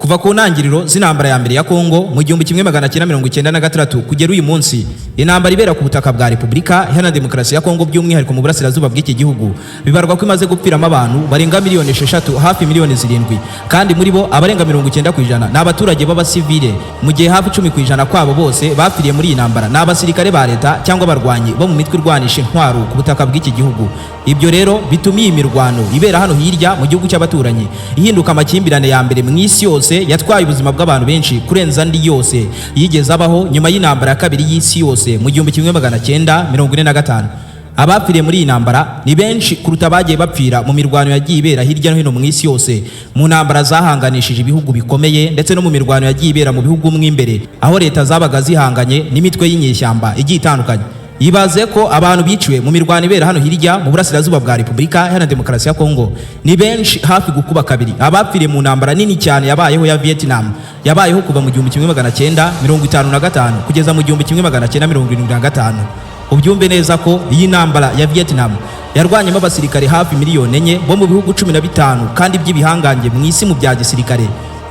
Kuva ku ntangiriro z'intambara ya mbere ya Kongo mu 1996 kugera uyu munsi, intambara ibera ku butaka bwa Repubulika Iharanira Demokarasi ya Kongo, by'umwihariko mu burasirazuba bw'iki gihugu, bibarwa ko imaze gupfiramo abantu barenga miliyoni 6, hafi miliyoni 7, kandi muri bo abarenga 90% ni abaturage b'abasivile, mu gihe hafi 10% kwabo bose bapfiriye muri iyi ntambara ni abasirikare ba leta cyangwa abarwanyi bo mu mitwe irwanisha intwaro ku butaka bw'iki gihugu. Ibyo rero bituma iyi mirwano ibera hano hirya mu gihugu cy'abaturanyi ihinduka amakimbirane ya mbere mu isi yose yatwaye ubuzima bw'abantu benshi kurenza andi yose yigeze abaho nyuma y'intambara ya kabiri y'isi yose mu 1945. Abapfiriye muri iyi ntambara ni benshi kuruta abagiye bapfira mu mirwano yagiye ibera hirya no hino mu isi yose, mu ntambara zahanganishije ibihugu bikomeye, ndetse no mu mirwano yagiye ibera mu bihugu mo imbere, aho leta zabaga zihanganye n'imitwe y'inyeshyamba igiye itandukanye. Ibaze ko abantu biciwe mu mirwano ibera hano hirya mu burasirazuba bwa Repubulika Iharanira Demokarasi ya Kongo ni benshi, hafi gukuba kabiri abapfiriye mu ntambara nini cyane yabayeho ya Vietnam, yabayeho kuva mu 1955 kugeza mu 1975. Ubyumve neza ko iyi ntambara ya Vietnam yarwanyemo abasirikare hafi miliyoni 4 bo mu bihugu 15 kandi by'ibihangange mu isi mu bya gisirikare,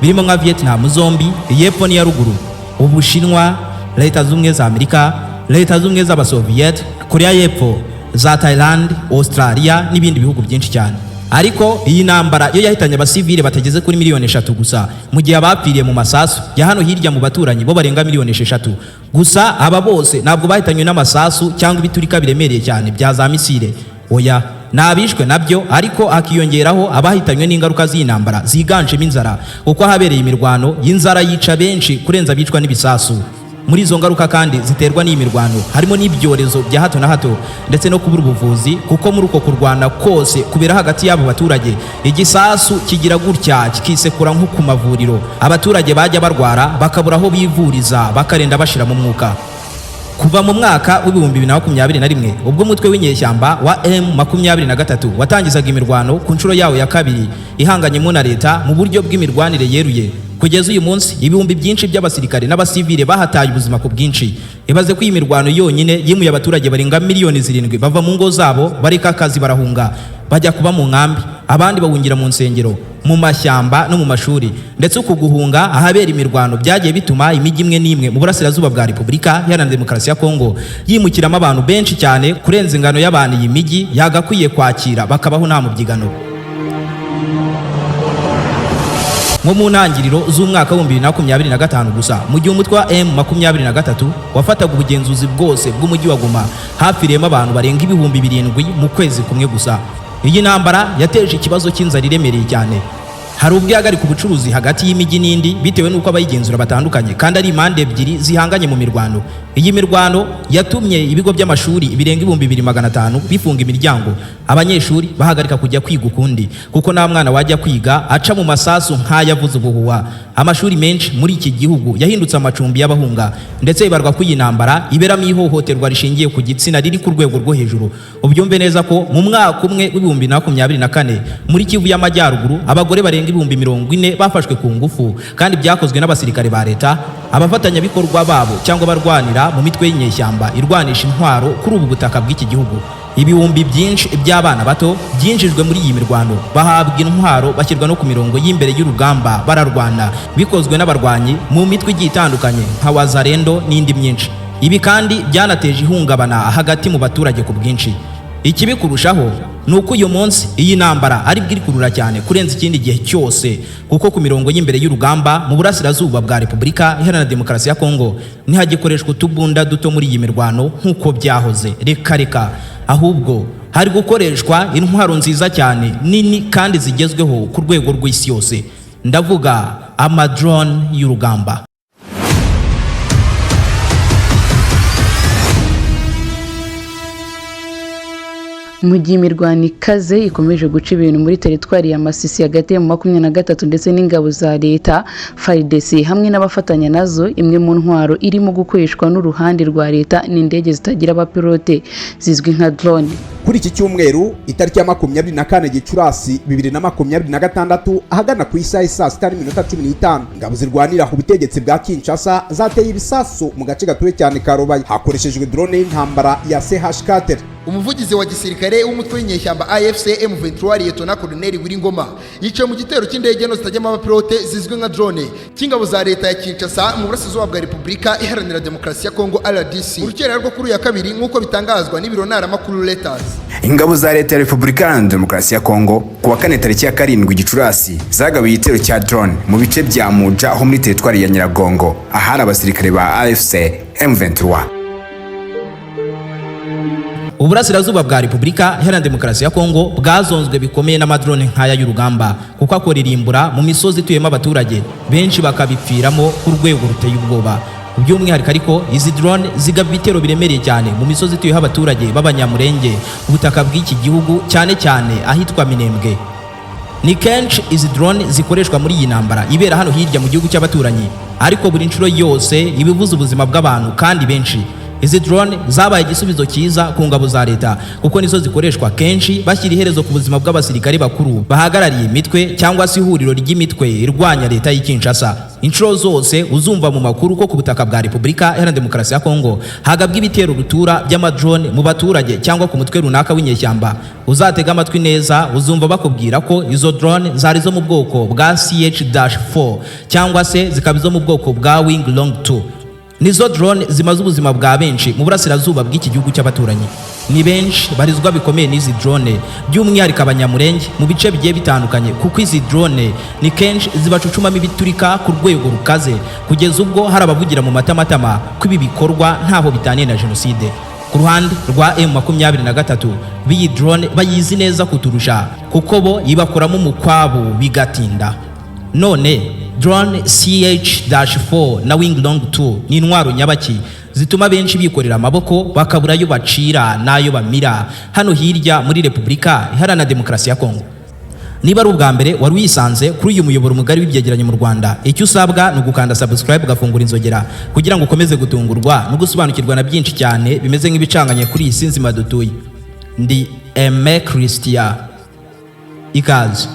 birimo nka Vietnam zombi, iy'epfo n'iya ruguru, Ubushinwa, Leta Z'Ubumwe za Amerika, Leta Z'Ubumwe z'Abasoviyete, Korea y'Epfo, za Thailand, Australia n'ibindi bihugu byinshi cyane. Ariko iyi ntambara yo yahitanye abasivile batageze kuri miliyoni 3 gusa, mu gihe abapfiriye mu masasu ya hano hirya mu baturanyi bo barenga miliyoni 6. Gusa aba bose ntabwo bahitanywe n'amasasu cyangwa ibiturika biremereye cyane bya za misile, oya, ni abishwe nabyo, ariko hakiyongeraho abahitanywe n'ingaruka z'iyi ntambara ziganjemo inzara, kuko ahabereye imirwano y'inzara yica benshi kurenza abicwa n'ibisasu. Muri izo ngaruka kandi ziterwa n'iyi mirwano harimo n'ibyorezo bya hato na hato ndetse no kubura ubuvuzi, kuko muri uko kurwana kose kubera hagati y'abo baturage, igisasu kigira gutya kikisekura nko ku mavuriro, abaturage bajya barwara bakabura aho bivuriza, bakarenda bashira mu mwuka. Kuva mu mwaka wa 2021, ubwo umutwe w'inyeshyamba wa M23 watangizaga imirwano ku nshuro yawo ya kabiri ihanganyemo na leta mu buryo bw'imirwanire yeruye, kugeza uyu munsi ibihumbi byinshi by'abasirikare n'abasivile bahataye ubuzima ku bwinshi. Ibaze ko iyi mirwano yonyine yimuye abaturage barenga miliyoni 7 bava mu ngo zabo, bareka akazi, barahunga, bajya kuba mu nkambi, abandi bahungira mu nsengero, mu mashyamba no mu mashuri. Ndetse uku guhunga ahabera imirwano byagiye bituma imijyi imwe n'imwe mu burasirazuba bwa Repubulika Iharanira Demokarasi ya Kongo yimukiramo abantu benshi cyane kurenza ingano y'abantu iyi mijyi yagakwiye kwakira, bakabaho nta mubyigano. Nko mu ntangiriro z'umwaka wa 2025 gusa, mu gihe umutwe wa M23 wafataga ubugenzuzi bwose bw'umujyi wa Goma, hapfiriyemo abantu barenga 7000 mu kwezi kumwe gusa. Iyi ntambara yateje ikibazo cy'inzara iremereye cyane. Hari ubwo ihagarika ubucuruzi hagati y'imijyi n'indi bitewe n'uko abayigenzura batandukanye kandi ari impande ebyiri zihanganye mu mirwano. Iyi mirwano yatumye ibigo by'amashuri birenga 2500 bifunga imiryango, abanyeshuri bahagarika kujya kwiga ukundi, kuko nta mwana wajya kwiga aca mu masasu nk'ayavuze ubuhuha. Amashuri menshi muri iki gihugu yahindutse amacumbi y'abahunga, ndetse ibarwa ko iyi ntambara iberamo ihohoterwa rishingiye ku gitsina riri ku rwego rwo hejuru. Ubyumve neza ko mu mwaka umwe wa 2024, muri Kivu y'Amajyaruguru, abagore barenga 40,000 bafashwe ku ngufu, kandi byakozwe n'abasirikare ba leta, abafatanyabikorwa babo cyangwa abarwanira mu mitwe y'inyeshyamba irwanisha intwaro kuri ubu butaka bw'iki gihugu. Ibihumbi byinshi by'abana bato byinjijwe muri iyi mirwano, bahabwa intwaro, bashyirwa no ku mirongo y'imbere y'urugamba, bararwana, bikozwe n'abarwanyi mu mitwe igiye itandukanye nka Wazalendo n'indi myinshi. Ibi kandi byanateje ihungabana hagati mu baturage ku bwinshi. Ikibi kurushaho ni uko uyu munsi iyi ntambara ari bwo iri kurura cyane kurenza ikindi gihe cyose, kuko ku mirongo y'imbere y'urugamba mu burasirazuba bwa Repubulika Iharanira Demokarasi ya Kongo ntihagikoreshwa utubunda duto muri iyi mirwano nk'uko byahoze, reka reka, ahubwo hari gukoreshwa intwaro nziza cyane, nini kandi zigezweho ku rwego rw'isi yose, ndavuga amadrone y'urugamba. Mu gihe imirwano ikaze ikomeje guca ibintu muri teritwari ya Masisi hagati ya 23 ndetse n'ingabo za leta FARDC hamwe n'abafatanya nazo, imwe mu ntwaro irimo gukoreshwa n'uruhande rwa leta ni indege zitagira abapilote zizwi nka drone. Kuri iki cyumweru, itariki ya 24 Gicurasi 2026, ahagana ku isaha saa 6:15, ingabo zirwanira ku butegetsi bwa Kinshasa zateye ibisasu mu gace gatuwe cyane ka Rubaya hakoreshejwe drone y'intambara ya CH4. Umuvugizi wa gisirikare w'umutwe w'inyeshyamba AFC M23, Liyetona Koloneli Willy Ngoma, yiciwe mu gitero cy'indege nto zitajyamo abapilote zizwi nka drone cy'ingabo za leta ya Kinshasa mu burasirazuba bwa Repubulika Iharanira Demokarasi ya Kongo, RDC, mu rukerera rwo kuri uyu wa kabiri, nk'uko bitangazwa n'ibiro ntaramakuru Reuters. Ingabo za leta ya Repubulika Iharanira Demokarasi ya Kongo ku wa kane tariki ya 7 Gicurasi zagabiye igitero cya drone mu bice bya Muja ho muri teritwari ya Nyiragongo, ahari abasirikare ba AFC M23. Uburasirazuba bwa Repubulika Iharanira Demokarasi ya Kongo bwazonzwe bikomeye n'amadrone nk'aya y'urugamba, kuko akora irimbura mu misozi ituyemo abaturage benshi bakabipfiramo ku rwego ruteye ubwoba. By'umwihariko ariko, izi drone zigaba ibitero biremereye cyane mu misozi ituyeho abaturage b'Abanyamurenge ku butaka bw'iki gihugu, cyane cyane ahitwa Minembwe. Ni kenshi izi drone zikoreshwa muri iyi ntambara ibera hano hirya mu gihugu cy'abaturanyi, ariko buri nshuro yose ibibuza ubuzima bw'abantu kandi benshi. Izi drone zabaye igisubizo cyiza ku ngabo za leta, kuko nizo zikoreshwa kenshi bashyira iherezo ku buzima bw'abasirikare bakuru bahagarariye imitwe cyangwa se ihuriro ry'imitwe irwanya leta y'i Kinshasa. Inshuro zose uzumva mu makuru ko ku butaka bwa Repubulika Iharanira Demokarasi ya Kongo hagabwa ibitero rutura by'amadrone mu baturage cyangwa ku mutwe runaka w'inyeshyamba, uzatega amatwi neza uzumva bakubwira ko izo drone zari zo mu bwoko bwa CH-4 cyangwa se zikaba izo mu bwoko bwa Wing Loong 2. Nizo drone zimaze ubuzima bwa benshi mu burasirazuba bw'iki gihugu cy'abaturanyi. Ni benshi barizwa bikomeye n'izi drone, by'umwihariko Abanyamurenge mu bice bigiye bitandukanye, kuko izi drone ni kenshi zibacucumamo ibiturika ku rwego rukaze, kugeza ubwo hari abavugira mu matamatama ko ibi bikorwa ntaho bitaniye na jenoside. Ku ruhande rwa M23, b'iyi drone bayizi neza kuturusha, kuko bo yibakoramo umukwabu bigatinda. None drone CH-4 na Wing Loong 2 ni intwaro nyabaki zituma benshi bikorera amaboko bakabura ayo bacira n'ayo bamira hano hirya muri Repubulika Iharanira Demokarasi ya Kongo? Niba ari ubwa mbere wari wisanze kuri uyu muyoboro mugari w'ibyegeranyo mu Rwanda, icyo usabwa ni ugukanda subscribe, ugafungura inzogera, kugira ngo ukomeze gutungurwa no gusobanukirwa na byinshi cyane bimeze nk'ibicanganye kuri iyi si nzima dutuye. Ndi Aime Christian, ikaze.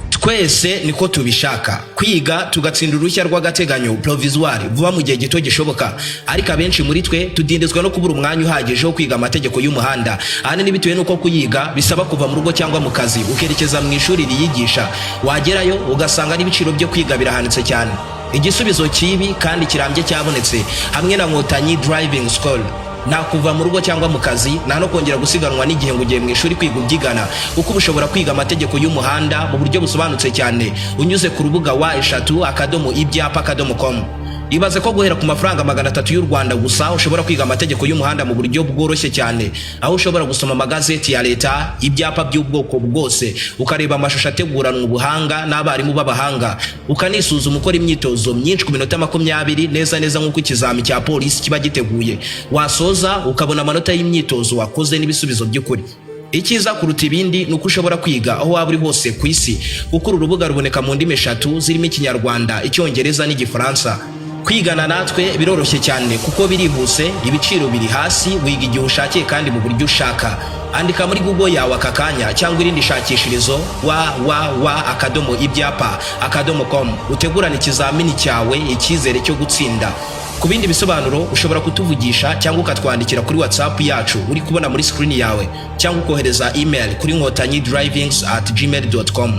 Twese niko tubishaka, kwiga tugatsinda uruhushya rw'agateganyo, provisoire, vuba mu gihe gito gishoboka. Ariko abenshi muri twe tudindizwa no kubura umwanya uhagije wo kwiga amategeko y'umuhanda, ahanini bitewe n'uko kuyiga bisaba kuva mu rugo cyangwa mu kazi ukerekeza mu ishuri riyigisha, wagerayo ugasanga n'ibiciro byo kwiga birahanitse cyane. Igisubizo kibi kandi kirambye cyabonetse hamwe na Nkotanyi Driving School. Nta kuva mu rugo cyangwa mu kazi, nta no kongera gusiganwa n'igihe ngo ugiye mu ishuri kwiga ubyigana, kuko uba ushobora kwiga amategeko y'umuhanda mu buryo busobanutse cyane unyuze ku rubuga www.ibyapa.com. Ibaze ko guhera ku mafaranga 300 y'u Rwanda gusa ushobora kwiga amategeko y'umuhanda mu buryo bworoshye cyane, aho ushobora gusoma amagazeti ya leta, ibyapa by'ubwoko bwose, ukareba amashusho ateguranwa ubuhanga n'abarimu b'abahanga, ukanisuzuma ukora imyitozo myinshi ku minota 20, neza neza nk'uko ikizami cya polisi kiba giteguye. Wasoza ukabona amanota y'imyitozo wakoze n'ibisubizo by'ukuri. Icyiza kuruta ibindi ni uko ushobora kwiga aho waba uri hose ku isi, kuko uru rubuga ruboneka mu ndimi eshatu zirimo Ikinyarwanda, Icyongereza n'Igifaransa. Kwigana natwe biroroshye cyane kuko birihuse, ibiciro biri hasi, wiga igihe ushakiye kandi mu buryo ushaka. Andika muri Google yawe aka kanya cyangwa irindi shakishirizo www.ibyapa.com, utegurane ikizamini cyawe icyizere cyo gutsinda. Ku bindi bisobanuro ushobora kutuvugisha cyangwa ukatwandikira kuri WhatsApp yacu uri kubona muri screen yawe, cyangwa ukohereza email kuri nkotanyidrivings@gmail.com.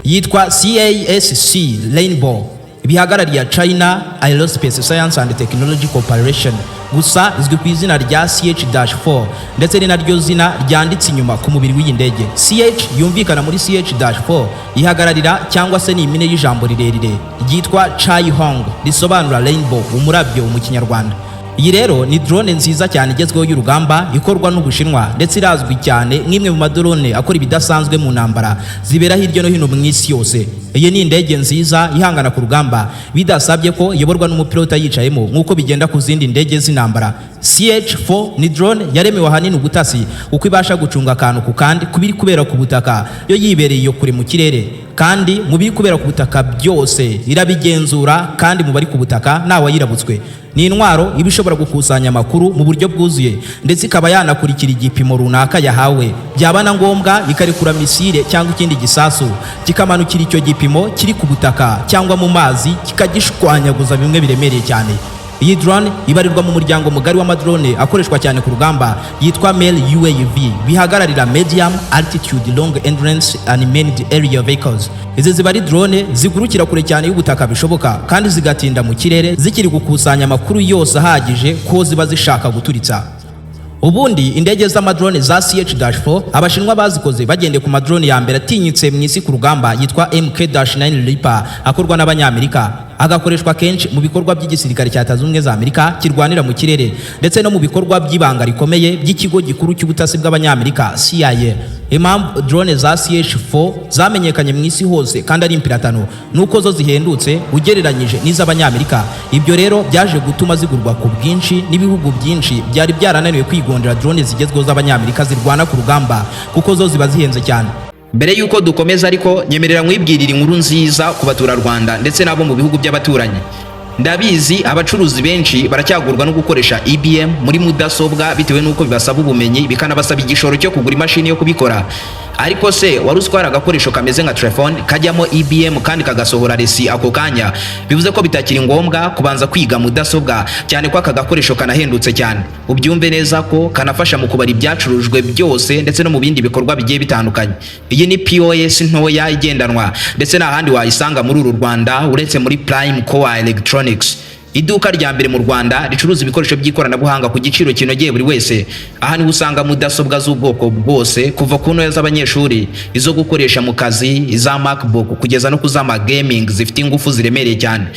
Yitwa CASC Rainbow, bihagarariye China Aerospace Science and Technology Corporation, gusa izwi ku izina rya CH-4, ndetse ni naryo zina ryanditse inyuma ku mubiri w'iyi ndege. CH yumvikana muri CH-4 ihagararira cyangwa se ni impine y'ijambo rirerire ryitwa Chai Hong, risobanura rainbow, umurabyo mu Kinyarwanda. Iyi rero ni drone nziza cyane igezweho y'urugamba ikorwa n'Ubushinwa, ndetse irazwi cyane nk'imwe mu madrone akora ibidasanzwe mu ntambara zibera hirya no hino mu isi yose. Iyi ni indege nziza ihangana ku rugamba bidasabye ko iyoborwa n'umupilota yicayemo nk'uko bigenda ku zindi ndege z'intambara. CH4 ni drone yaremewe ahanini ubutasi, kuko ibasha gucunga akantu ku kandi ku biri kubera ku butaka yo yibereye iyo kure mu kirere, kandi mu biri kubera ku butaka byose irabigenzura, kandi mu bari ku butaka ntawayirabutswe. Ni intwaro iba ishobora gukusanya amakuru mu buryo bwuzuye, ndetse ikaba yanakurikira igipimo runaka yahawe, byaba na ngombwa ikarekura misile cyangwa ikindi gisasu kikamanukira icyo gipimo kiri ku butaka cyangwa mu mazi, kikagishwanyaguza bimwe biremereye cyane. Iyi drone ibarirwa mu muryango mugari w'amadrone akoreshwa cyane ku rugamba yitwa MALE UAV, bihagararira Medium Altitude Long Endurance Unmanned Aerial Vehicles. Izi ziba ari drone zigurukira kure cyane y'ubutaka bishoboka, kandi zigatinda mu kirere zikiri gukusanya amakuru yose ahagije ko ziba zishaka guturitsa. Ubundi indege z'amadrone za CH-4 Abashinwa bazikoze bagendeye ku madrone ya mbere atinyitse mu isi ku rugamba yitwa MK-9 Reaper, akorwa n'Abanyamerika, agakoreshwa kenshi mu bikorwa by'igisirikare cya Leta Zunze Ubumwe za Amerika kirwanira mu kirere, ndetse no mu bikorwa by'ibanga rikomeye by'ikigo gikuru cy'ubutasi bw'Abanyamerika, CIA. Impamvu drone za CH-4 zamenyekanye mu isi hose kandi ari impiratano nuko zo zihendutse ugereranyije n'iz'Abanyamerika. Ibyo rero byaje gutuma zigurwa ku bwinshi n'ibihugu byinshi byari byarananiwe kwigondera drone zigezweho z'Abanyamerika zirwana ku rugamba, kuko zo ziba zihenze cyane. Mbere y'uko dukomeza ariko, nyemerera nkwibwirira inkuru nziza ku baturarwanda ndetse n'abo mu bihugu by'abaturanyi. Ndabizi, abacuruzi benshi baracyagurwa no gukoresha EBM muri mudasobwa bitewe n'uko bibasaba ubumenyi, bikanabasaba igishoro cyo kugura imashini yo kubikora. Ariko se wari uzi ko hari agakoresho kameze nka telefone kajyamo EBM kandi kagasohora resi ako kanya? Bivuze ko bitakiri ngombwa kubanza kwiga mudasobwa, cyane ko aka gakoresho kanahendutse cyane. Ubyumve neza ko kanafasha mu kubara ibyacurujwe byose ndetse no mu bindi bikorwa bigiye bitandukanye. Iyi ni POS ntoya igendanwa, ndetse nta handi wayisanga muri uru Rwanda uretse muri Prime Core Electronics, iduka rya mbere mu Rwanda ricuruza ibikoresho by'ikoranabuhanga ku giciro kinogeye buri wese. Aha niho usanga mudasobwa z'ubwoko bwose, kuva ku ntoya z'abanyeshuri, izo gukoresha mu kazi, iza MacBook, kugeza no ku z'ama gaming zifite ingufu ziremereye cyane,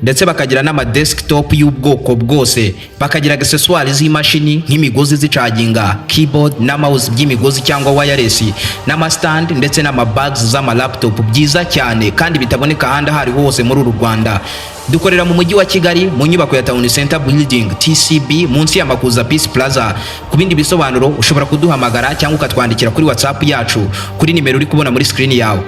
ndetse bakagira n'ama desktop y'ubwoko bwose, bakagira accessoires z'imashini nk'imigozi zicaginga, keyboard na mouse by'imigozi cyangwa wireless, n'ama stand ndetse n'ama bags z'ama laptop byiza cyane kandi bitaboneka ahandi aho ariho hose muri uru Rwanda. Dukorera mu mujyi wa Kigali mu nyubako ya Town Center Building, TCB, munsi ya Makuza Peace Plaza. Ku bindi bisobanuro ushobora kuduhamagara cyangwa ukatwandikira kuri WhatsApp yacu kuri nimero uri kubona muri screen yawe.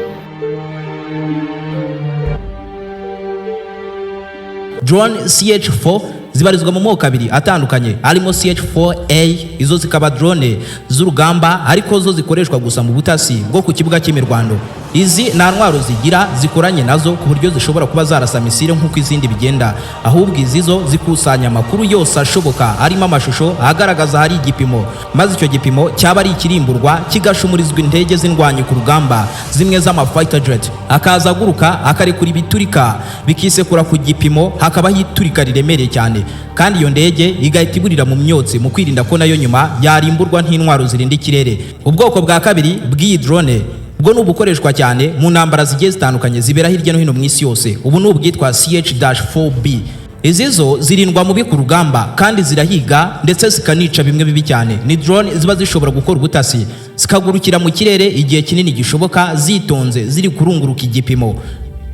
Drone CH4 zibarizwa mu moko abiri atandukanye, arimo CH4A, izo zikaba drone z'urugamba ariko zo zikoreshwa gusa mu butasi bwo ku kibuga cy'imirwano. Izi nta ntwaro zigira zikoranye nazo ku buryo zishobora kuba zarasa misile nk'uko izindi bigenda, ahubwo izi zo zikusanya amakuru yose ashoboka, arimo amashusho agaragaza ahari igipimo, maze icyo gipimo cyaba ari ikirimburwa kigashumurizwa indege z'indwanyi ku rugamba zimwe z'ama fighter jet, akaza aguruka akarekura ibiturika bikisekura ku gipimo, hakabaho iturika riremereye cyane, kandi iyo ndege igahita iburira mu myotsi mu kwirinda ko nayo nyuma yarimburwa nk'intwaro zirinda ikirere. Ubwoko bwa kabiri bw'iyi drone bwo ni ubukoreshwa cyane mu ntambara zigiye zitandukanye zibera hirya no hino mu isi yose. Ubu ni ubwitwa CH-4B. Izi zo zirindwa mubi ku rugamba kandi zirahiga ndetse zikanica bimwe bibi cyane. Ni drone ziba zishobora gukora ubutasi, zikagurukira mu kirere igihe kinini gishoboka zitonze, ziri kurunguruka igipimo.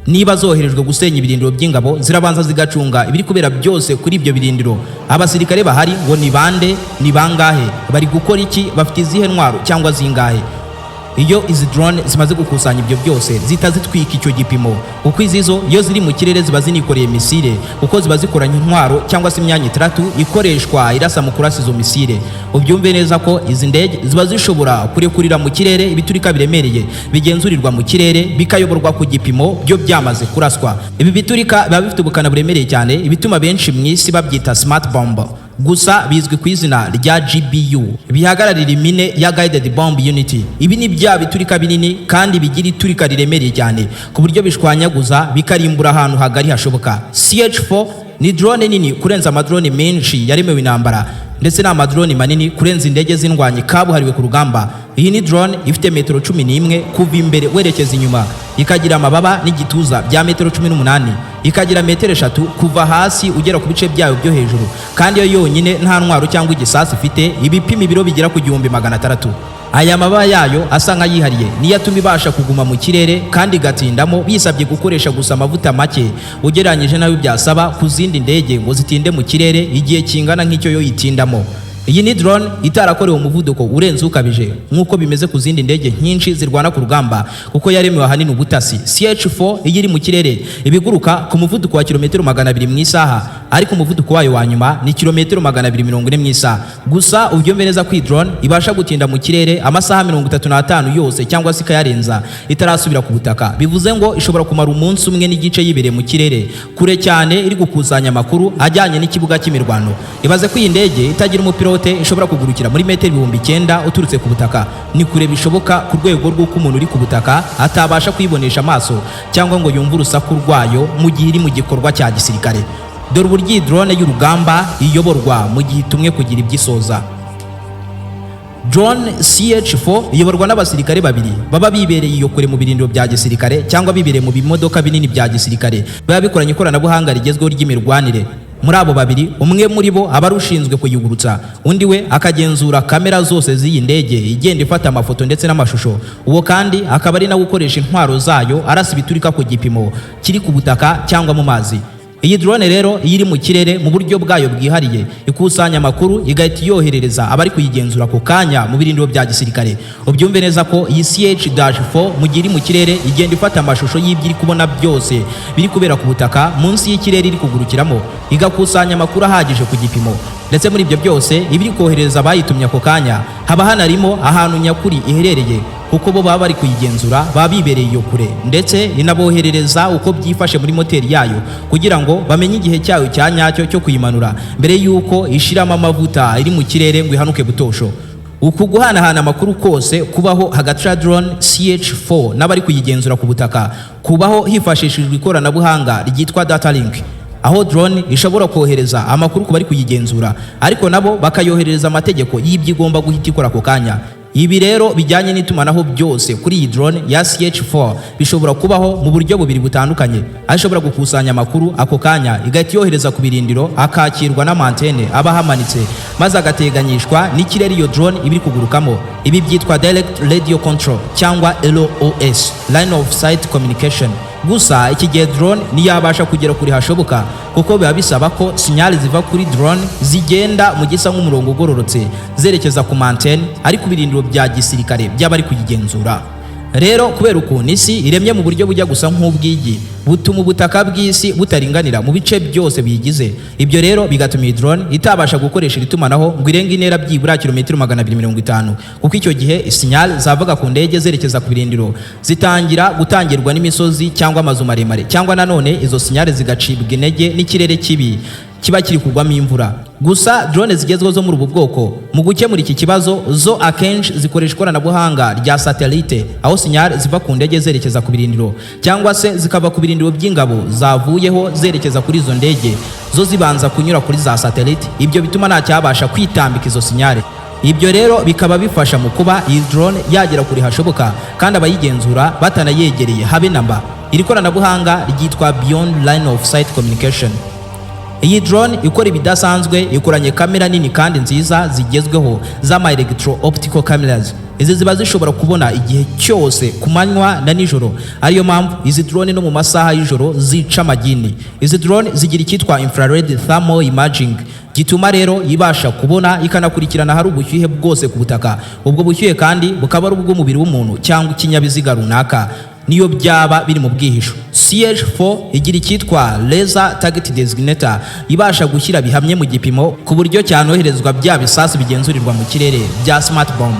Niba zoherejwe gusenya ibirindiro by'ingabo, zirabanza zigacunga ibiri kubera byose kuri ibyo birindiro, abasirikare bahari ngo ni bande, ni bangahe, bari gukora iki, bafite izihe ntwaro cyangwa zingahe. Iyo izi drone zimaze gukusanya ibyo byose, zihita zitwika icyo gipimo, kuko izi zo iyo ziri mu kirere ziba zinikoreye misile, kuko ziba zikoranye intwaro cyangwa se imyanya itandatu ikoreshwa irasa mu kurasa izo misile. Ubyumve neza ko izi ndege ziba zishobora kurekurira mu kirere ibiturika biremereye bigenzurirwa mu kirere, bikayoborwa ku gipimo byo byamaze kuraswa. Ibi biturika biba bifite ubukana buremereye cyane, ibituma benshi mu isi babyita smart bomb, gusa bizwi ku izina rya GBU, bihagararira impine ya Guided Bomb Unit. Ibi ni bya biturika binini kandi bigira iturika riremereye cyane ku buryo bishwanyaguza bikarimbura ahantu hagari hashoboka. CH4 ni drone nini kurenza amadrone menshi yaremewe intambara, ndetse n'amadrone manini kurenza indege z'indwanyi kabuhariwe ku rugamba. Iyi ni drone ifite metero 11 kuva imbere werekeza inyuma, ikagira amababa n'igituza bya metero 18, ikagira metero 3 kuva hasi ugera ku bice byayo byo hejuru, kandi yo yonyine nta ntwaro cyangwa igisasu ifite, ibipima ibiro bigera ku 1600. Aya mababa yayo asa nk'ayihariye niyo atuma ibasha kuguma mu kirere kandi igatindamo, bisabye gukoresha gusa amavuta make ugereranyije n'ayo byasaba ku zindi ndege ngo zitinde mu kirere igihe kingana nk'icyo yo itindamo. Iyi ni drone itarakorewe umuvuduko urenze ukabije nk'uko bimeze ku zindi ndege nyinshi zirwana ku rugamba, kuko yaremewe ahanini ubutasi. CH4 iyo iri mu kirere ibiguruka ku muvuduko wa kilometero 200 mu isaha, ariko umuvuduko wayo wa nyuma ni kilometero 240 mu isaha. Gusa ubyumve neza ko iyi drone ibasha gutinda mu kirere amasaha 35 yose cyangwa se ikayarenza itarasubira ku butaka. Bivuze ngo ishobora kumara umunsi umwe n'igice yibereye mu kirere kure cyane, iri gukusanya amakuru ajyanye n'ikibuga cy'imirwano. Ibaze ko iyi ndege itagira umupilote ishobora kugurukira muri metero 9000 uturutse ku butaka. Ni kure bishoboka ku rwego rw'uko umuntu uri ku butaka atabasha kuyibonesha amaso cyangwa ngo yumve urusaku rwayo mu gihe iri mu gikorwa cya gisirikare. Dore uburyo iyi drone y'urugamba iyoborwa mu gihe itumwe kugira ibyo isoza. Drone CH4 iyoborwa n'abasirikare babiri baba bibereye iyo kure mu birindiro bya gisirikare cyangwa bibereye mu bimodoka binini bya gisirikare biba bikoranye ikoranabuhanga rigezweho ry'imirwanire. Muri abo babiri, umwe muri bo aba ari ushinzwe kuyigurutsa, undi we akagenzura kamera zose z'iyi ndege igenda ifata amafoto ndetse n'amashusho. Uwo kandi akaba ari nawe ukoresha intwaro zayo arasa ibiturika ku gipimo kiri ku butaka cyangwa mu mazi. Iyi drone rero iyo iri mu kirere, mu buryo bwayo bwihariye ikusanya amakuru, igahita iyoherereza abari kuyigenzura ako kanya mu birindiro bya gisirikare. Ubyumve neza ko iyi CH-4 mu gihe iri mu kirere igenda ifata amashusho y'ibyo iri kubona byose biri kubera ku butaka munsi y'ikirere iri kugurukiramo, igakusanya amakuru ahagije ku gipimo. Ndetse muri ibyo byose iba iri kohereza abayitumye ako kanya, haba hanarimo ahantu nyakuri iherereye, kuko bo baba bari kuyigenzura baba bibereye iyo kure. Ndetse inaboherereza uko byifashe muri moteri yayo kugira ngo bamenye igihe cyayo cya nyacyo cyo kuyimanura mbere y'uko ishiramo amavuta iri mu kirere ngo ihanuke butosho. Uku guhanahana amakuru kose kubaho hagati ya drone CH4 n'abari kuyigenzura ku butaka kubaho hifashishijwe ikoranabuhanga ryitwa data link, aho drone ishobora kohereza amakuru ku bari kuyigenzura, ariko nabo bakayoherereza amategeko y'ibyo igomba guhita ikora ako kanya. Ibi rero bijyanye n'itumanaho byose kuri iyi drone ya CH4 bishobora kubaho mu buryo bubiri butandukanye, aho ishobora gukusanya amakuru ako kanya igahita yohereza ku birindiro, akakirwa n'amantene aba ahamanitse, maze agateganyishwa n'ikirere iyo drone iba iri kugurukamo. Ibi byitwa direct radio control cyangwa LOS, line of sight communication. Gusa iki gihe drone ntiyabasha kugera kure hashoboka, kuko biba bisaba ko sinyali ziva kuri drone zigenda mu gisa nk'umurongo ugororotse zerekeza ku mantene ari ku birindiro bya gisirikare by'abari kuyigenzura. Rero kubera ukuntu isi iremye mu buryo bujya gusa nk'ubwigi, butuma ubutaka bw'isi butaringanira mu bice byose biyigize. Ibyo rero bigatuma iyi drone itabasha gukoresha iri tumanaho ngo irenge intera byibura kilometero 250, kuko icyo gihe sinyali zavaga ku ndege zerekeza ku birindiro zitangira gutangirwa n'imisozi cyangwa amazu maremare, cyangwa nanone izo sinyali zigacibwa intege n'ikirere kibi kiba kiri kugwamo imvura. Gusa drone zigezweho zo muri ubu bwoko, mu gukemura iki kibazo, zo akenshi zikoresha ikoranabuhanga rya satellite, aho sinyali ziva ku ndege zerekeza ku birindiro cyangwa se zikava ku birindiro by'ingabo zavuyeho zerekeza kuri izo ndege, zo zibanza kunyura kuri za satellite. Ibyo bituma nta cyabasha kwitambika izo sinyali. Ibyo rero bikaba bifasha mu kuba iyi drone yagera kure hashoboka kandi abayigenzura batanayegereye habe namba. Iri koranabuhanga ryitwa beyond line of sight communication. Iyi drone ikora ibidasanzwe, ikoranye kamera nini kandi nziza zigezweho z'ama electro optical cameras. Izi ziba zishobora kubona igihe cyose, ku manywa na nijoro, ariyo mpamvu izi drone no mu masaha y'ijoro zica amagini. Izi drone zigira icyitwa infrared thermal imaging, gituma rero ibasha kubona ikanakurikirana ahari ubushyuhe bwose ku butaka. Ubwo bushyuhe kandi bukaba ari ubw'umubiri w'umuntu cyangwa ikinyabiziga runaka, niyo byaba biri mu bwihisho. CH4 igira icyitwa laser target designator, ibasha gushyira bihamye mu gipimo ku buryo cyanoherezwa bya bisasu bigenzurirwa mu kirere bya smart bomb.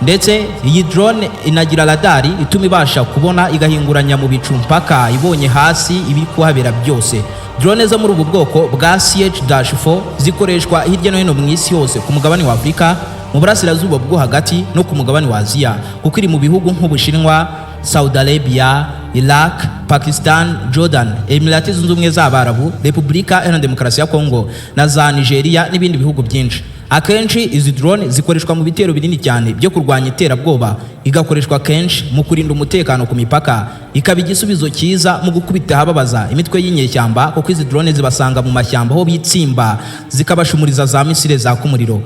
Ndetse iyi drone inagira radari ituma ibasha kubona igahinguranya mu bicu mpaka ibonye hasi ibiri kuhabera byose. Drone zo muri ubu bwoko bwa CH-4 zikoreshwa hirya no hino mu isi hose, ku mugabane wa Afurika, mu Burasirazuba bwo Hagati no ku mugabane wa Aziya, kuko iri mu bihugu nk'Ubushinwa, Saudi Arabia, Iraq, Pakistan, Jordan, Emirati Zunze Ubumwe z'Abarabu, Repubulika Iharanira Demokarasi ya Kongo na za Nigeria n'ibindi bihugu byinshi. Akenshi izi drone zikoreshwa mu bitero binini cyane byo kurwanya iterabwoba, igakoreshwa kenshi mu kurinda umutekano ku mipaka, ikaba igisubizo cyiza mu gukubita ahababaza imitwe y'inyeshyamba, kuko izi drone zibasanga mu mashyamba aho bitsimba, zikabashumuriza za misile zaka umuriro.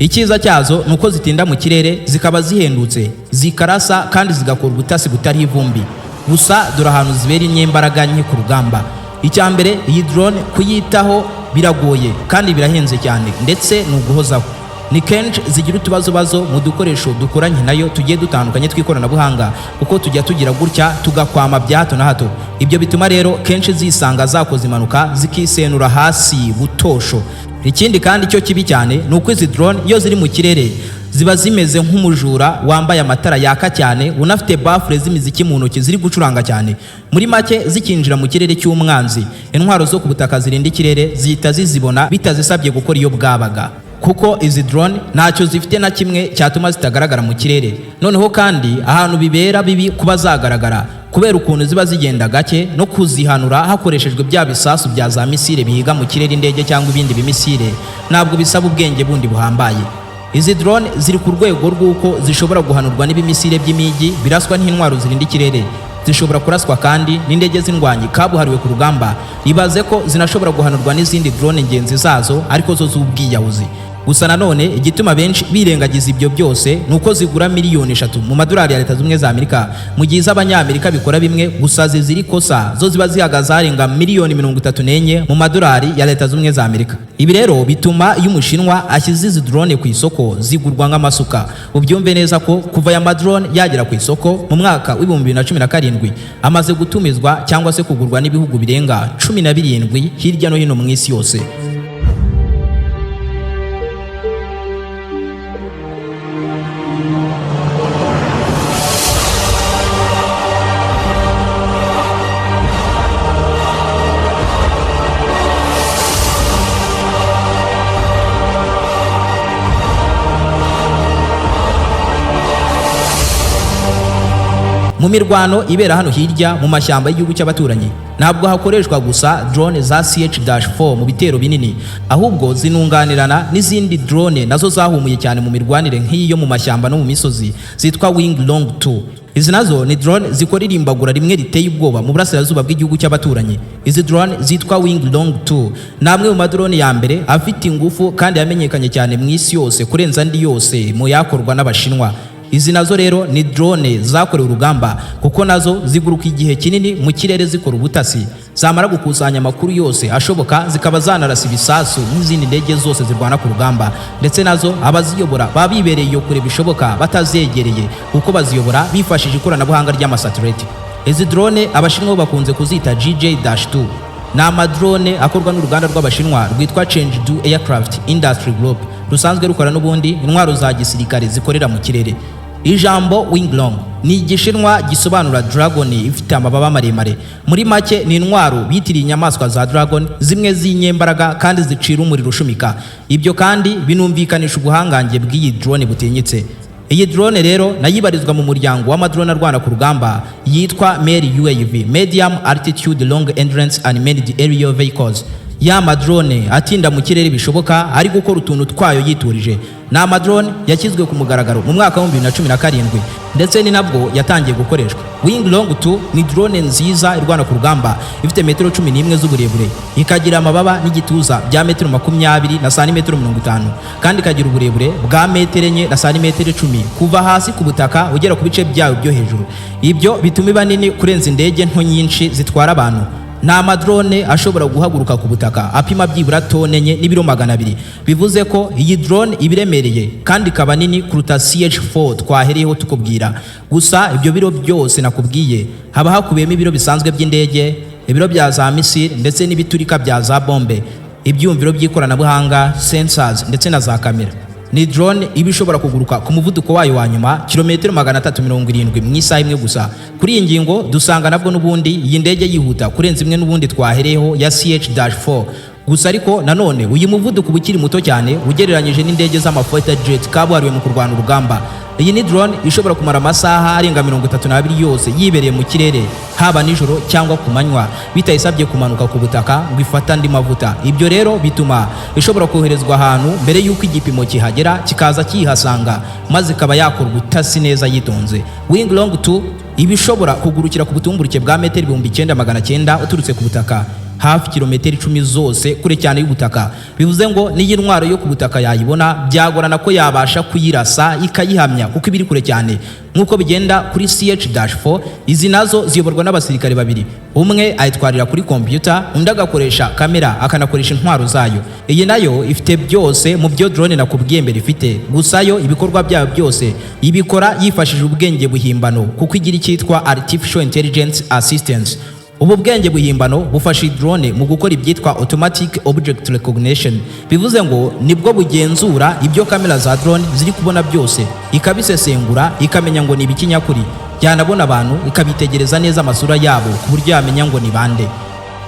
Icyiza cyazo ni uko zitinda mu kirere, zikaba zihendutse, zikarasa kandi zigakora ubutasi butariho ivumbi. Gusa dore ahantu zibera inyembaraga nke ku rugamba. Icya mbere, iyi drone kuyitaho biragoye kandi birahenze cyane, ndetse ni uguhozaho. Ni kenshi zigira utubazobazo mu dukoresho dukoranye nayo tugiye dutandukanye tw'ikoranabuhanga, kuko tujya tugira gutya tugakwama bya hato na hato. Ibyo bituma rero kenshi zisanga zakoze impanuka, zikisenura hasi butosho. Ikindi kandi cyo kibi cyane ni uko izi drone iyo ziri mu kirere ziba zimeze nk'umujura wambaye amatara yaka cyane, unafite bafure z'imiziki mu ntoki ziri gucuranga cyane. Muri make, zikinjira mu kirere cy'umwanzi, intwaro zo ku butaka zirinda ikirere zihita zizibona bitazisabye gukora iyo bwabaga, kuko izi drone ntacyo zifite na kimwe cyatuma zitagaragara mu kirere. Noneho kandi ahantu bibera bibi kuba zagaragara, kubera ukuntu ziba zigenda gake, no kuzihanura hakoreshejwe bya bisasu bya za misile bihiga mu kirere indege cyangwa ibindi bimisile, ntabwo bisaba ubwenge bundi buhambaye. Izi drone ziri ku rwego rw'uko zishobora guhanurwa n'ibimisile by'imigi biraswa n'intwaro zirinda ikirere. Zishobora kuraswa kandi n'indege z'indwanyi kabuhariwe ku rugamba. Ibaze ko zinashobora guhanurwa n'izindi drone ngenzi zazo, ariko zo z'ubwiyahuzi. Gusa nanone igituma benshi birengagiza ibyo byose ni uko zigura miliyoni 3 mu madolari ya Leta Zunze za Amerika, mu gihe iz'Abanyamerika bikora bimwe gusa zizira ikosa zo ziba zihagaze arenga miliyoni 34 mu madolari ya Leta Zunze za Amerika. Ibi rero bituma iyo Umushinwa ashyize izi drone ku isoko zigurwa nk'amasuka. Ubyumve neza ko kuva aya madrone yagera ku isoko mu mwaka wa 2017, amaze gutumizwa cyangwa se kugurwa n'ibihugu birenga 17 hirya no hino mu isi yose. Mu mirwano ibera hano hirya mu mashyamba y'igihugu cy'abaturanyi, ntabwo hakoreshwa gusa drone za CH-4 mu bitero binini, ahubwo zinunganirana n'izindi drone nazo zahumuye cyane mu mirwanire nk'iyo mu mashyamba no mu misozi, zitwa Wing Long 2. Izi nazo ni drone zikora irimbagura rimwe riteye ubwoba mu burasirazuba bw'igihugu cy'abaturanyi. Izi drone zitwa Wing Long 2 ni amwe mu madrone ya mbere afite ingufu kandi yamenyekanye cyane mu isi yose kurenza andi yose mu yakorwa n'Abashinwa. Izi nazo rero ni drone zakorewe urugamba, kuko nazo ziguruka igihe kinini mu kirere zikora ubutasi, zamara gukusanya amakuru yose ashoboka zikaba zanarasa ibisasu nk'izindi ndege zose zirwana ku rugamba. Ndetse nazo abaziyobora baba bibereye iyo kure bishoboka batazegereye, kuko baziyobora bifashishije ikoranabuhanga ry'amasatelite. Izi drone Abashinwa bakunze kuzita GJ-2. Ni amadrone akorwa n'uruganda rw'Abashinwa rwitwa Chengdu Aircraft Industry Group, rusanzwe rukora n'ubundi intwaro za gisirikare zikorera mu kirere. Ijambo Winglong ni Igishinwa gisobanura dragon ifite amababa maremare. Muri make, ni intwaro bitiriye inyamaswa za dragon, zimwe z'inyembaraga kandi zicira umuriro ushumika. Ibyo kandi binumvikanisha ubuhangange bw'iyi drone butinyitse. Iyi drone rero nayo ibarizwa mu muryango w'amadrone arwana ku rugamba yitwa MALE UAV, Medium Altitude Long Endurance Unmanned Aerial Vehicles, ya madrone atinda mu kirere bishoboka ari gukora utuntu twayo yiturije. Ni amadrone yashyizwe ku mugaragaro mu mwaka wa 2017, ndetse ni nabwo yatangiye gukoreshwa. Wing Long 2 ni drone nziza irwana ku rugamba, ifite metero 11 z'uburebure, ikagira amababa n'igituza bya metero 20 na santimetero 50, kandi ikagira uburebure bwa metero 4 na santimetero 10 kuva hasi ku butaka ugera ku bice byayo byo hejuru. Ibyo bituma iba nini kurenza indege nto nyinshi zitwara abantu. Ni amadrone ashobora guhaguruka ku butaka apima byibura tone 4 n'ibiro 200, bivuze ko iyi drone iba iremereye kandi ikaba nini kuruta CH4 twahereyeho tukubwira. Gusa ibyo biro byose nakubwiye haba hakubiyemo ibiro bisanzwe by'indege, ibiro bya za misile ndetse n'ibiturika bya za bombe, ibyumviro by'ikoranabuhanga, sensors ndetse na za kamera. Ni drone iba ishobora kuguruka ku muvuduko wayo wa nyuma kilometero 370 mu isaha imwe gusa. Kuri iyi ngingo dusanga nabwo n'ubundi iyi ndege yihuta kurenza imwe n'ubundi twahereyeho ya CH-4. Gusa ariko nanone uyu muvuduko uba ukiri muto cyane ugereranyije n'indege z'amafighter jet kabuhariwe mu kurwana urugamba. Iyi ni drone ishobora kumara amasaha arenga 32 yose yibereye mu kirere, haba nijoro cyangwa ku manywa, bitayisabye kumanuka ku butaka ngo ifate andi mavuta. Ibyo rero bituma ishobora koherezwa ahantu mbere y'uko igipimo kihagera, kikaza kiyihasanga, maze ikaba yakora ubutasi neza yitonze. Wing Long 2 iba ishobora kugurukira ku butumburuke bwa metero 9900 uturutse ku butaka. Hafi kilometero 10 zose, kure cyane y'ubutaka. Bivuze ngo n'iyi ntwaro yo ku butaka yayibona, byagorana ko yabasha kuyirasa ikayihamya, kuko iba iri kure cyane. Nk'uko bigenda kuri CH-4, izi nazo ziyoborwa n'abasirikare babiri: umwe ayitwarira kuri computer, undi agakoresha kamera, akanakoresha intwaro zayo. Iyi nayo ifite byose mu byo drone nakubwiye mbere ifite, gusa yo ibikorwa byayo byose ibikora yifashishije ubwenge buhimbano, kuko igira icyitwa artificial intelligence assistance. Ubu bwenge buhimbano bufasha iyi drone mu gukora ibyitwa automatic object recognition. Bivuze ngo nibwo bugenzura ibyo kamera za drone ziri kubona byose, ikabisesengura, ikamenya ngo ni ibiki nyakuri. Yanabona abantu, ikabitegereza neza amasura yabo, ku buryo yamenya ngo ni bande.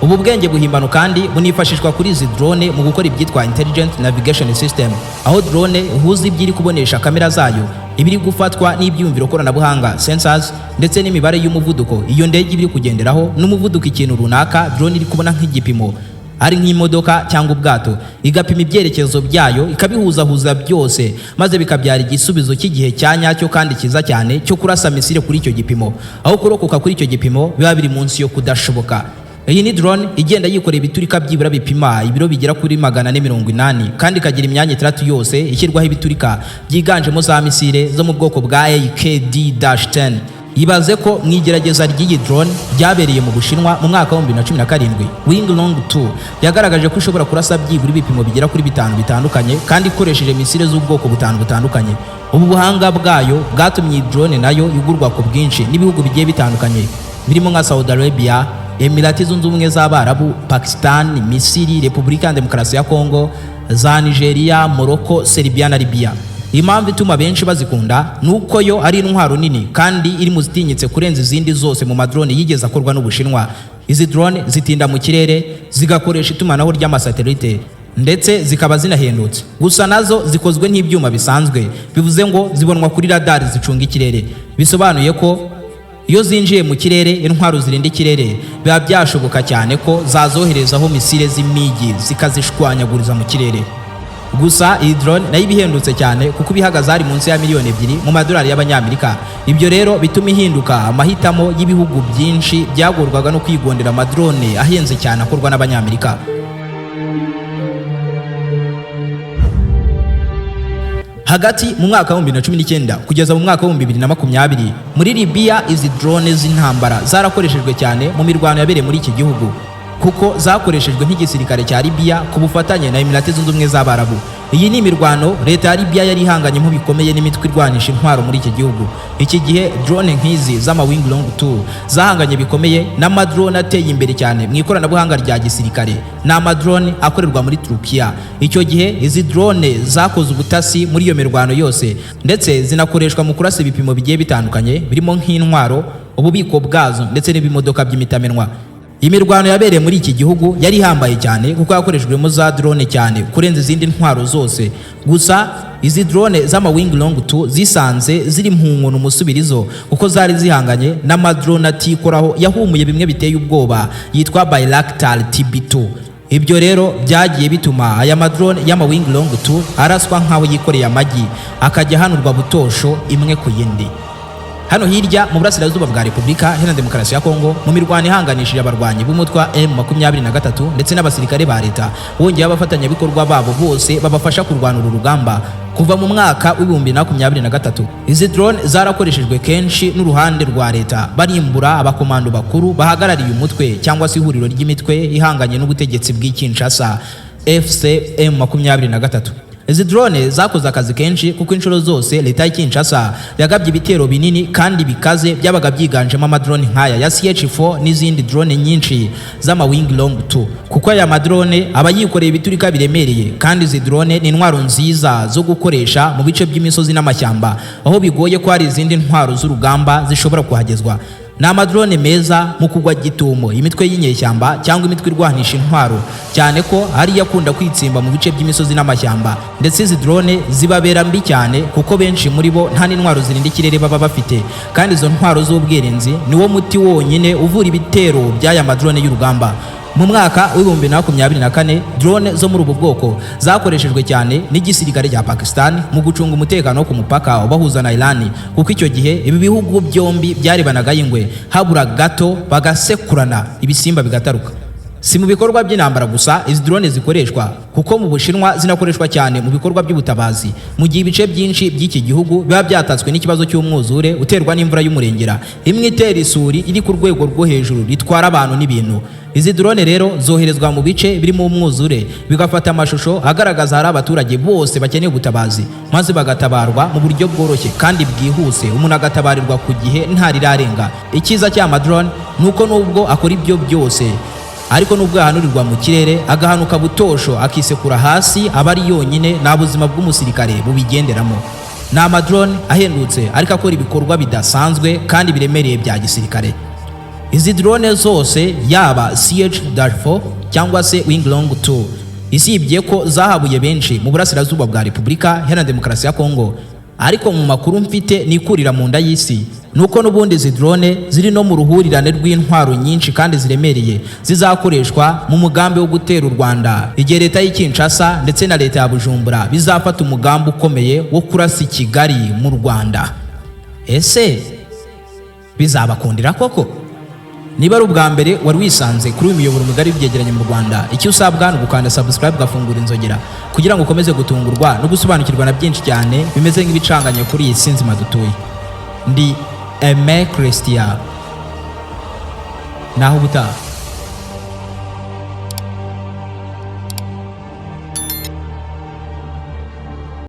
Ubu bwenge buhimbano kandi bunifashishwa kuri izi drone mu gukora ibyitwa intelligent navigation system, aho drone ihuza ibyo iri kubonesha kamera zayo, ibiri gufatwa n'ibyumviro koranabuhanga, sensors, ndetse n'imibare y'umuvuduko iyo ndege iba iri kugenderaho, n'umuvuduko ikintu runaka drone iri kubona nk'igipimo, ari nk'imodoka cyangwa ubwato, igapima ibyerekezo byayo, ikabihuzahuza byose, maze bikabyara igisubizo cy'igihe cya nyacyo kandi cyiza cyane cyo kurasa missile kuri icyo gipimo, aho kurokoka kuri icyo gipimo biba biri munsi yo kudashoboka. Iyi ni drone igenda yikoreye ibiturika byibura bipima ibiro bigera kuri 480, kandi ikagira imyanya itandatu yose ishyirwaho ibiturika byiganjemo za missile zo mu bwoko bwa AKD-10. Ibaze ko mu igerageza ry'iyi drone ryabereye mu Bushinwa mu mwaka wa 2017, Wing Loong 2 yagaragaje ko ishobora kurasa byibura ibipimo bigera kuri bitanu bitandukanye, kandi ikoresheje missile z'ubwoko butanu butandukanye. Ubu buhanga bwayo bwatumye iyi drone nayo igurwa ku bwinshi n'ibihugu bigiye bitandukanye, birimo nka Saudi Arabia, Emirati Zunze Ubumwe z'Abarabu, Pakistan, Misiri, Repubulika ya Demokarasi ya Kongo, za Nigeria, Morocco, Serbia na Libya. Impamvu ituma benshi bazikunda ni uko yo ari intwaro nini kandi iri mu zitinyitse kurenza izindi zose mu madrone yigeze akorwa n'Ubushinwa. Izi drone zitinda mu kirere, zigakoresha itumanaho ry'amasatelite, ndetse zikaba zinahendutse. Gusa nazo zikozwe nk'ibyuma bisanzwe, bivuze ngo zibonwa kuri radari zicunga ikirere. Bisobanuye ko iyo zinjiye mu kirere, intwaro zirinda ikirere biba byashoboka cyane ko zazoherezaho missile z'imigi, zikazishwanyaguriza mu kirere. Gusa iyi drone nayo iba ihendutse cyane, kuko iba ihagaze hari munsi ya miliyoni 2 mu madolari y'Abanyamerika. Ibyo rero bituma ihinduka amahitamo y'ibihugu byinshi byagorwaga no kwigondera amadrone ahenze cyane akorwa n'Abanyamerika. Hagati mu mwaka wa 2019 kugeza mu mwaka wa 2020, muri Libya izi drone z'intambara zarakoreshejwe cyane mu mirwano yabereye muri iki gihugu, kuko zakoreshejwe nk'igisirikare cya Libya ku bufatanye na Emirati Zunze Ubumwe z'Abarabu. Iyi ni imirwano leta ya Libya yari ihanganyemo bikomeye n'imitwe irwanisha intwaro muri iki gihugu. Iki gihe drone nk'izi z'ama Wing Loong 2 zahanganye bikomeye n'amadrone ateye imbere cyane mu ikoranabuhanga rya gisirikare, ni amadrone akorerwa muri Turukiya. Icyo gihe izi drone zakoze ubutasi muri iyo mirwano yose, ndetse zinakoreshwa mu kurasa ibipimo bigiye bitandukanye, birimo nk'intwaro, ububiko bwazo, ndetse n'ibimodoka by'imitamenwa. Imirwano yabereye muri iki gihugu yari ihambaye cyane, kuko yakoreshejwemo za drone cyane kurenza izindi ntwaro zose. Gusa izi drone z'ama Wing Loong 2 zisanze ziri mu nkono umusubirizo, kuko zari zihanganye n'amadrone atikoraho yahumuye bimwe biteye ubwoba yitwa Bayraktar TB2. Ibyo rero byagiye bituma aya madrone y'ama Wing Loong 2 araswa nk'aho yikoreye amagi, akajya ahanurwa butosho imwe ku yindi. Hano hirya mu burasirazuba bwa Repubulika Iharanira Demokarasi ya Kongo, mu mirwano ihanganishije abarwanyi b'umutwe wa M23 ndetse n'abasirikare ba leta, wongeyeho abafatanyabikorwa babo bose babafasha kurwana uru rugamba kuva mu mwaka wa 2023, izi drone zarakoreshejwe kenshi n'uruhande rwa leta, barimbura abakomando bakuru bahagarariye umutwe cyangwa se ihuriro ry'imitwe ihanganye n'ubutegetsi bw'i Kinshasa, AFC M23. Izi drone zakoze akazi kenshi, kuko inshuro zose leta ya Kinshasa yagabye ibitero binini kandi bikaze, byabaga byiganjemo amadrone nk'aya ya CH4 n'izindi drone nyinshi z'ama Wing Loong 2, kuko aya madrone aba yikoreye ibiturika biremereye, kandi izi drone ni intwaro nziza zo gukoresha mu bice by'imisozi n'amashyamba, aho bigoye ko hari izindi ntwaro z'urugamba zishobora kuhagezwa. Ni amadrone meza mu kugwa gitumo imitwe y'inyeshyamba cyangwa imitwe irwanisha intwaro, cyane ko ariyo akunda kwitsimba mu bice by'imisozi n'amashyamba. Ndetse izi drone zibabera mbi cyane, kuko benshi muri bo nta n'intwaro zirinda ikirere baba bafite, kandi izo ntwaro z'ubwirinzi niwo muti wonyine uvura ibitero by'aya madrone y'urugamba. Mu mwaka wa 2024, drone zo muri ubu bwoko zakoreshejwe cyane n'igisirikare cya Pakistan mu gucunga umutekano wo ku mupaka ubahuza na Iran, kuko icyo gihe ibi bihugu byombi byarebanaga y'ingwe, habura gato bagasekurana ibisimba bigataruka. Si mu bikorwa by'intambara gusa izi drone zikoreshwa, kuko mu Bushinwa zinakoreshwa cyane mu bikorwa by'ubutabazi, mu gihe ibice byinshi by'iki gihugu biba byatatswe n'ikibazo cy'umwuzure uterwa n'imvura y'umurengera imwe itera isuri iri ku rwego rwo hejuru ritwara abantu n'ibintu. Izi drone rero zoherezwa mu bice birimo umwuzure, bigafata amashusho agaragaza hari abaturage bose bakeneye ubutabazi, maze bagatabarwa mu buryo bworoshye kandi bwihuse, umuntu agatabarirwa ku gihe ntarirarenga. Icyiza cy'ama drone ni uko nubwo akora ibyo byose, ariko nubwo yahanurirwa mu kirere agahanuka butosho akisekura hasi, aba ari yonyine, nta buzima bw'umusirikare bubigenderamo. Ni amadrone ahendutse ariko akora ibikorwa bidasanzwe kandi biremereye bya gisirikare. Izi drone zose, yaba CH-4 cyangwa se Wing Loong 2, isibye ko zahabuye benshi mu burasirazuba bwa Repubulika Iharanira Demokarasi ya Kongo, ariko mu makuru mfite nikurira mu nda y'isi nuko n'ubundi izi drone ziri no mu ruhurirane rw'intwaro nyinshi kandi ziremereye zizakoreshwa mu mugambi wo gutera u Rwanda igihe leta y'i Kinshasa ndetse na leta ya Bujumbura bizafata umugambi ukomeye wo kurasa i Kigali mu Rwanda. Ese bizabakundira koko? Niba ari ubwa mbere wari wisanze kuri uyu muyoboro mugari w'ibyegeranyo mu Rwanda, icyo usabwa ni ugukanda subscribe, ugafungura inzogera kugira ngo ukomeze gutungurwa no gusobanukirwa na byinshi cyane bimeze nk'ibicanganye kuri iyi si nzima dutuye. Ndi Aime Christian, naho ubutaha.